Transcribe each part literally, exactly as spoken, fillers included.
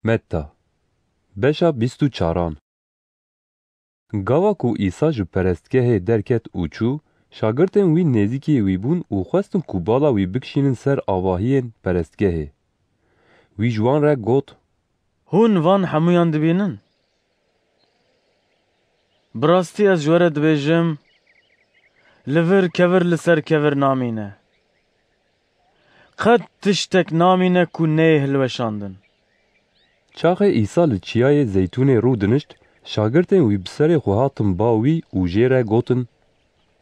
Metta, beşa bîst û çaran. Gava ku Îsa ji perestgehê derket û çû, şagirtên wî nêzîkî wî bûn û xwestin ku bala wî bikişînin ser avahiyên perestgehê. Wî ji wan re got: Hûn van hemûyan dibînin? Bi rastî ez ji we re dibêjim, li vir kevir li ser kevir namîne. Qet tiştek namîne ku neyê hilweşandin. Çaxê Îsa li Çiyayê Zeytûnê rûdinişt, şagirtên wî bi serê xwe hatin ba wî û jê re gotin: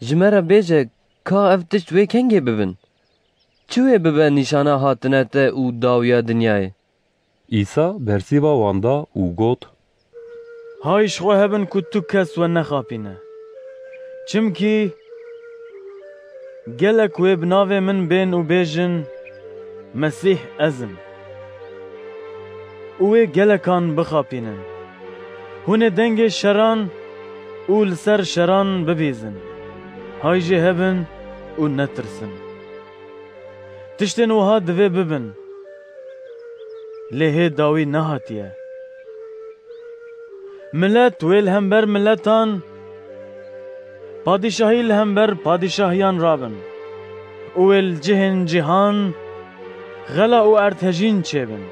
Ji me re bêje, ka ev tişt wê kengê bibin? Çi wê bibe nîşana hatine te û dawiya dinyayê? Îsa bersiva wan da û got: Hay ji xwe hebin ku tu kes we nexapîne. Çimkî gelek wê bi navê min bên û bêjin, Mesîh ez im, û wê gelekan bixapînin. Hûn ê dengê şeran û li ser şeran bibîzin. Hay jê hebin û netirsin. Tiştên wiha divê bibin, lê hê dawî nehatiye. Milet wê li hember miletan, padîşahî li hember padîşahiyan rabin û wê li cihên cîhan xela û erdhejîn çêbin.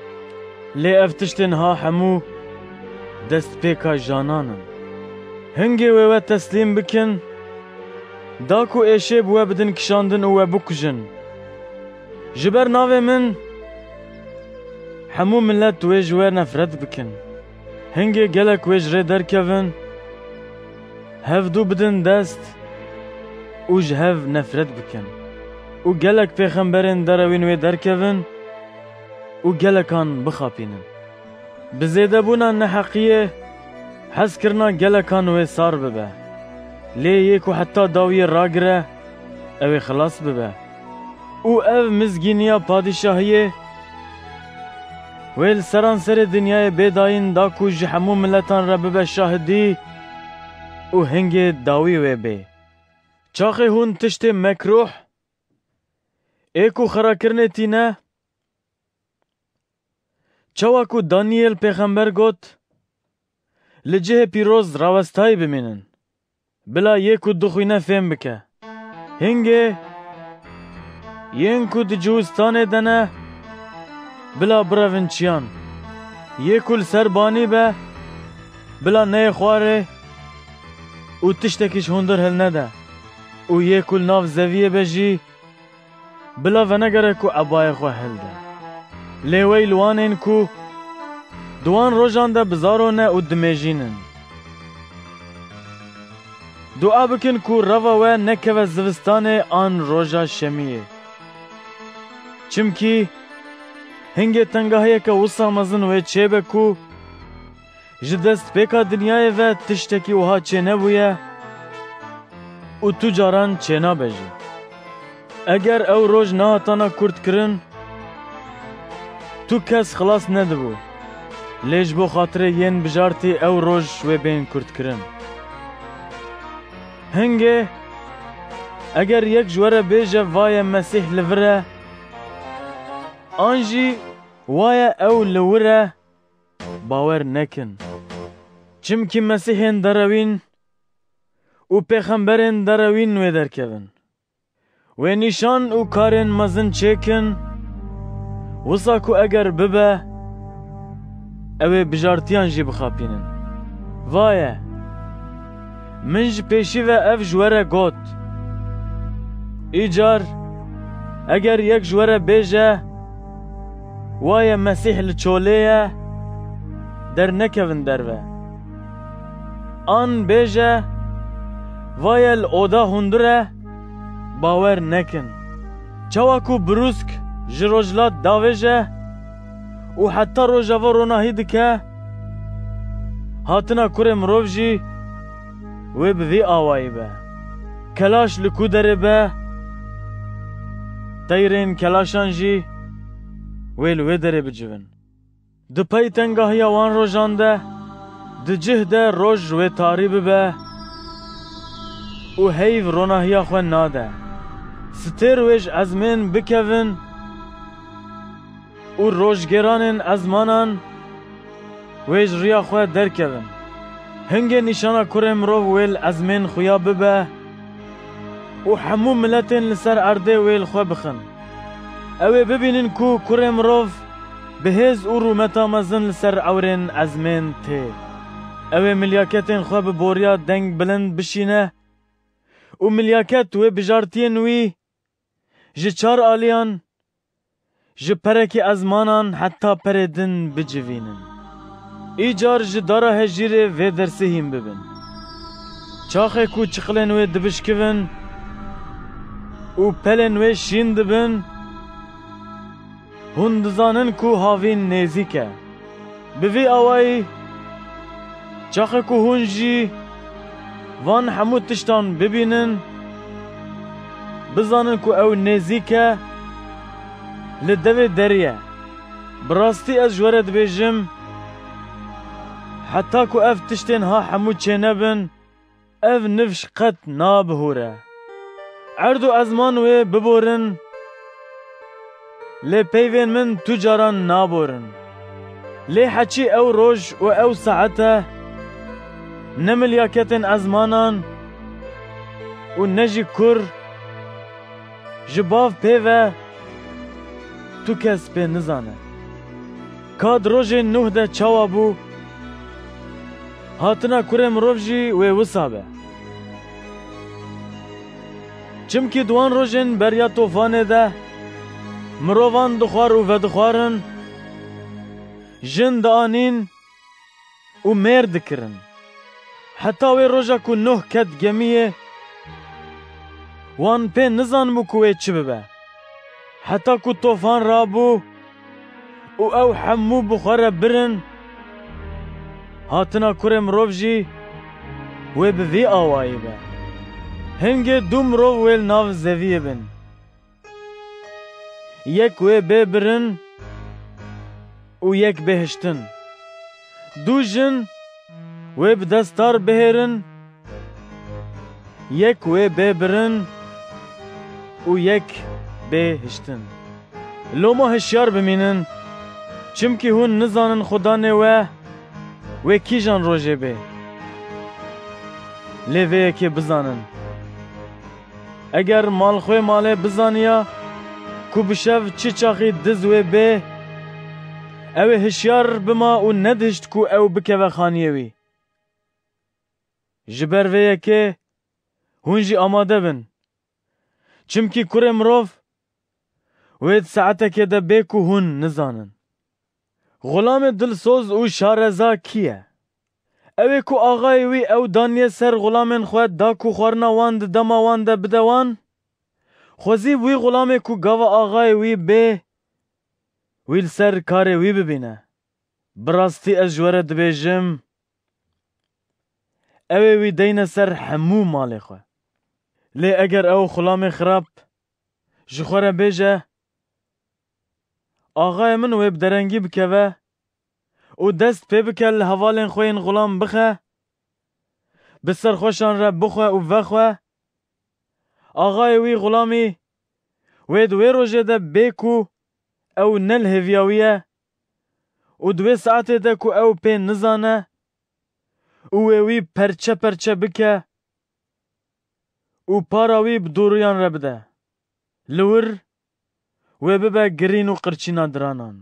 Lê ev tiştên ha hemû destpêka janan in. Hingê wê we teslîm bikin, da ku êşê bi we bidin kişandin û we bikujin. Ji ber navê min hemû milet wê ji we nefret bikin. Hingê gelek wê ji rê derkevin, hevdû bidin dest û ji hev nefret bikin. Û gelek pêxemberên derewîn wê derkevin û gelekan bixapînin. Bi zêdebûna neheqiyê hezkirina gelekan wê sar bibe. Lê yê ku heta dawiyê ragire, ew ê xilas bibe. Û ev mizgîniya padîşahiyê wê li seranserê dinyayê bê dayîn, da ku ji hemû miletan re bibe şahidî û hingê dawî wê bê. Çaxê hûn tiştê mekrûh, ê ku xirakirinê tîne, çawa ku Daniyêl pêxember got, li cihê pîroz rawestayî bimînin, bila yê ku dixwîne fêm bike. Hingê yên ku di ciwistanê de ne, bila birevin çiyan. Yê ku li ser banî be, bila neyê xwarê û tiştekî ji hundir hilnede û yê ku li nav zeviyê be jî, bila venegere ku ebayê xwe hilde. Lê wey li wan ên ku di wan rojan de bizaro ne û dimêjînin. Dua bikin ku reva we nekeve zivistanê an roja şemiyê. Çimkî hingê tengahiyeke wisa mezin wê çêbe ku ji destpêka dinyayê ve tiştekî wiha çênebûye û tu caran çênabe jî. Eger ew roj nehatana kurtkirin, tu kes xilas nedibû. Lê ji bo xatirê yên bijartî ew roj wê bên kurtkirin. Hingê, eger yek ji we re bêje, Vaye Mesîh li vir e, an jî, Waye ew li wir e, bawer nekin. Çimkî mesîhên derewîn û pêxemberên derewîn wê derkevin. Wê nîşan û karên mezin çêkin, wisa ku eger bibe, ew ê bijartiyan jî bixapînin. Vaye! Min ji pêşî ve ev ji we re got. Îcar, eger yek ji we re bêje, Waye Mesîh li çolê ye, dernekevin derve. An bêje, Vaye li oda hundir e, bawer nekin. Çawa ku birûsk ji rojhilat davêje û heta rojava ronahî dike, hatina Kurê Mirov jî wê bi vî awayî be. Kelaş li ku derê be, teyrên kelaşan jî wê li wê derê bicivin. Di pey tengahiya wan rojan de, di cih de roj wê tarî bibe û heyv ronahiya xwe nade. Stêr wê ji ezmên bikevin û rojgêranên ezmanan wê ji riya xwe derkevin. Hingê nîşana kurê mirov wê li ezmên xuya bibe û hemû miletên li ser erdê wê li xwe bixin. Ew ê bibînin ku kurê mirov bi hêz û rûmeta mezin li ser ewrên ezmên tê. Ew ê milyaketên xwe bi boriya deng bilind bişîne û milyaket wê bijartiyên wî ji çar aliyan, ji perekî ezmanan heta perê din bicivînin. Îcar ji dara hejîrê vê dersê hîn bibin. Çaxê ku çiqilên wê dibişkivin û pelên wê şîn dibin, hûn dizanin ku havîn nêzîk e. Bi vî awayî, çaxê ku hûn jî van hemû tiştan bibînin, bizanin ku ew nêzîk e, li devê derî ye. Bi rastî ez ji we re dibêjim, heta ku ev tiştên ha hemû çênebin, ev nifş qet nabihûre. Erd û ezman wê biborin, lê peyvên min tu caran naborin. Lê heçî ew roj û ew saet e, ne milyaketên ezmanan û ne jî kur, ji bav pê ve tu kes pê nizane. Ka di rojên Nuh de çawa bû, hatina kurê mirov jî wê wisa be. Çimkî di wan rojên beriya tofanê de mirovan dixwar û vedixwarin, jin dianîn û mêr dikirin. Heta wê roja ku Nuh ket gemiyê, wan pê nizanibû ku wê çi bibe. Heta ku tofan rabû û ew hemû bi xwe re birin, hatina kurê mirov jî wê bi vî awayî be. Hingê du mirov wê li nav zeviyê bin. Yek wê bê birin û yek bê hiştin. Du jin wê bi destar bihêrin, yek wê bê birin û yek bê hiştin. Loma hişyar bimînin, çimkî hûn nizanin Xudanê we wê kîjan rojê bê. Lê vê yekê bizanin. Eger malxwê malê bizaniya ku bi şev çi çaxî diz wê bê, ew ê hişyar bima û nedihişt ku ew bikeve xaniyê wî. Ji ber vê yekê hûn jî amade bin. Çimkî kurê mirov wê di saetekê de bê ku hûn nizanin. Xulamê dilsoz û şareza kî ye? Ew ê ku axayê wî ew daniye ser xulamên xwe da ku xwarina wan di dema wan de bide wan? Xwezî wî xulamê ku gava axayê wî bê, wî li ser karê wî bibîne. Bi rastî ez ji we re dibêjim, ew ê wî deyne ser hemû malê xwe. Lê eger ew xulamê xirab ji xwe re bêje, axayê min wê bi derengî bikeve û dest pê bike li hevalên xwe yên xulam bixe, bi serxweşan re bixwe û vexwe, axayê wî xulamî wê di wê rojê de bê ku ew ne li hêviya wî ye û di wê saetê de ku ew pê nizane û wê wî perçe perçe bike û para wî bi dûriyan re bide. Li wir wê bibe girîn û qirçîna diranan.